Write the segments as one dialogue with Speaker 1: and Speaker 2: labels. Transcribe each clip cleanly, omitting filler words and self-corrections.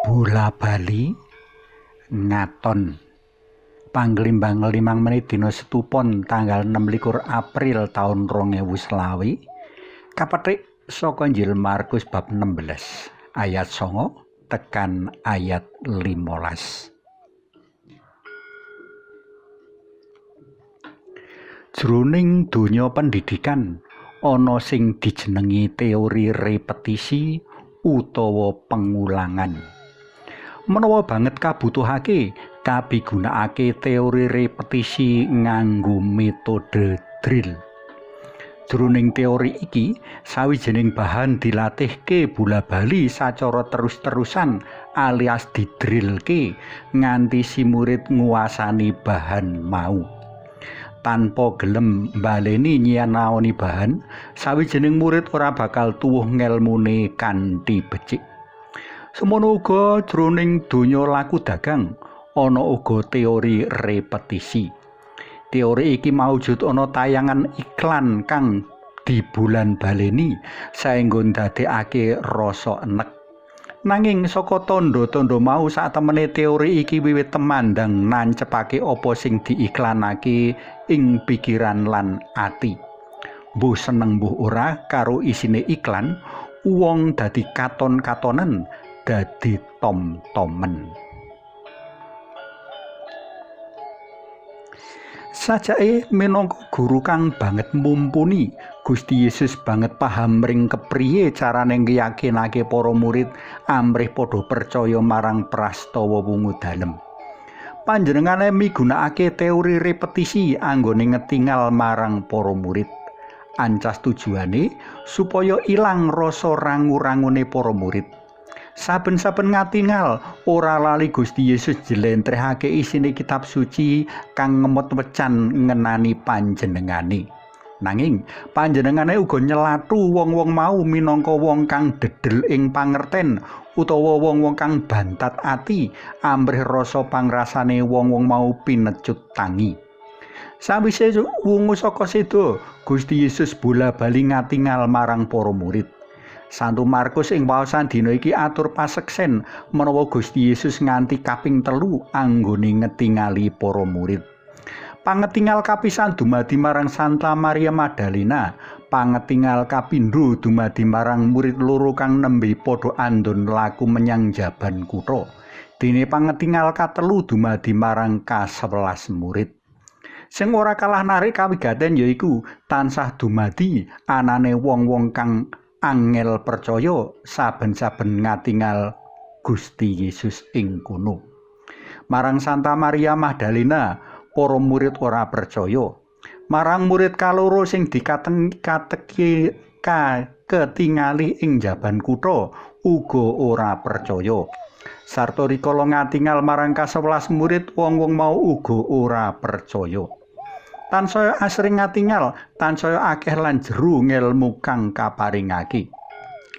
Speaker 1: Bola bali ngaton panglimbang 5 menit dina Setu Pon tanggal 26 April taun 2020 kapethik saka Injil Markus bab 16 ayat 9 tekan ayat 15. Jroning donya pendidikan ana sing dijenengi teori repetisi utawa pengulangan. Menawa banget kabutuhake, kapigunakake teori repetisi nganggo metode drill. Jroning teori iki, sawijining bahan dilatihke bola-bali sacara terus-terusan alias didrillke nganti si murid nguasani bahan mau. Tanpa gelem mbaleni nyinaoni bahan, sawijining murid ora bakal tuwuh ngelmune kanthi becik. Semono uga jroning donya laku dagang ana uga teori repetisi. Teori iki maujud ana tayangan iklan kang dibulan-baleni saengga ndadekake rasa enek. Nanging saka tandha-tandha mau satemene teori iki wiwit temandang nancepake apa sing diiklanake ing pikiran lan ati. Mbuh seneng mbuh ora karo isine iklan, wong dadi katon-katonan, dadi tom-tomen. Sajake minangka guru kang banget mumpuni, Gusti Yesus banget paham ring kepriye carane ngeyakinake para murid amrih padha percaya marang prastawa wungu dalem. Panjenengane migunakake teori repetisi anggone ngetingal marang para murid. Ancas tujuane supaya ilang rasa rangu-rangune para murid. Saben-saben ngatingal ora lali Gusti Yesus njlentrehake isine kitab suci kang ngemot wecan ngenani panjenengane. Nanging panjenengane uga nyelathu wong-wong mau minangka wong kang dedel ing pangerten utawa wong-wong kang bantat ati amrih rasa pangrasane wong-wong mau pinecut tangi. Sawise wungu saka seda, Gusti Yesus bola-bali ngatingal marang para murid. Santo Markus ing waosan dina iki atur paseksen menawa Gusti Yesus nganti kaping 3 anggone ngetingali para murid. Pangetingal kapisan dumadi marang Santa Maria Magdalena, pangetingal kapindho dumadi marang murid loro kang nembe padha andon laku menyang jaban kutha. Dene pangetingal katelu dumadi marang ka-11 murid. Sing ora kalah narik kawigaten yaiku tansah dumadi anane wong-wong kang angel percaya saben-saben ngatingal Gusti Yesus ing kono. Marang Santa Maria Magdalena, para murid ora percaya. Marang murid kaloro sing ketingali ing jaban kutha uga ora percaya. Sarta rikala ngatingal marang ka-11 murid, wong-wong mau uga ora percaya. Tansaya asring ngatingal, tansaya akeh lan jero ngelmu kang kaparingake.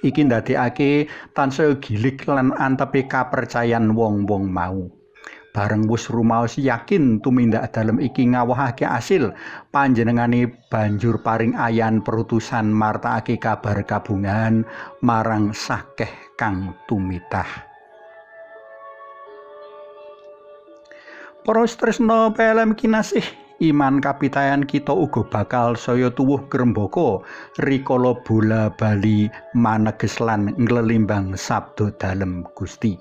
Speaker 1: Iki ndadekake tansaya gilig lan antepe kapercayan wong-wong mau. Bareng wis rumaos yakin tumindak dalem iki ngawuhake asil, panjenengane banjur paring ayan perutusan martakake kabar kabungahan marang sakeh kang tumitah. Para tresna PLM kinasih, iman kapitayan kita uga bakal saya tuwuh grembaka rikala bola-bali maneges lan nglelimbang sabda dalem Gusti.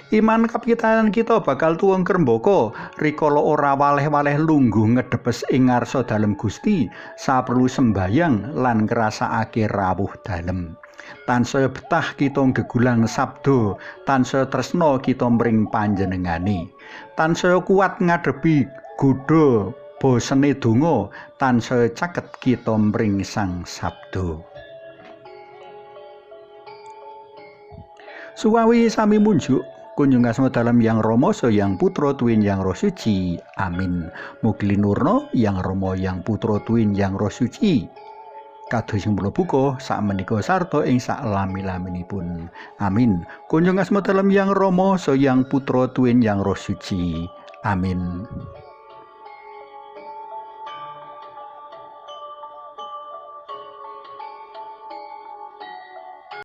Speaker 1: Iman kapitayan kita bakal tuwuh grembaka rikala ora waleh-waleh lungguh ngedepes ing ngarsa dalem Gusti saperlu sembayang lan ngrasakake rawuh dalem. Tansaya betah kita gegulang sabda, tansaya tresna kita mring panjenengane. Tansaya kuat ngadepi godha bosene donga, tansaya caket kita mring Sang Sabda. Suwawi sami munjuk kunjung asma dalem Yang Rama saha Yang Putra tuwin Yang Roh Suci. Amin. Mugi linurna Yang Rama Yang Putra tuwin Yang Roh Suci. Kados ing buka sakmenika sarta ing saklami-laminipun. Amin. Kunjung asma dalem Yang Rama saha Yang Putra tuwin Yang Roh Suci. Amin.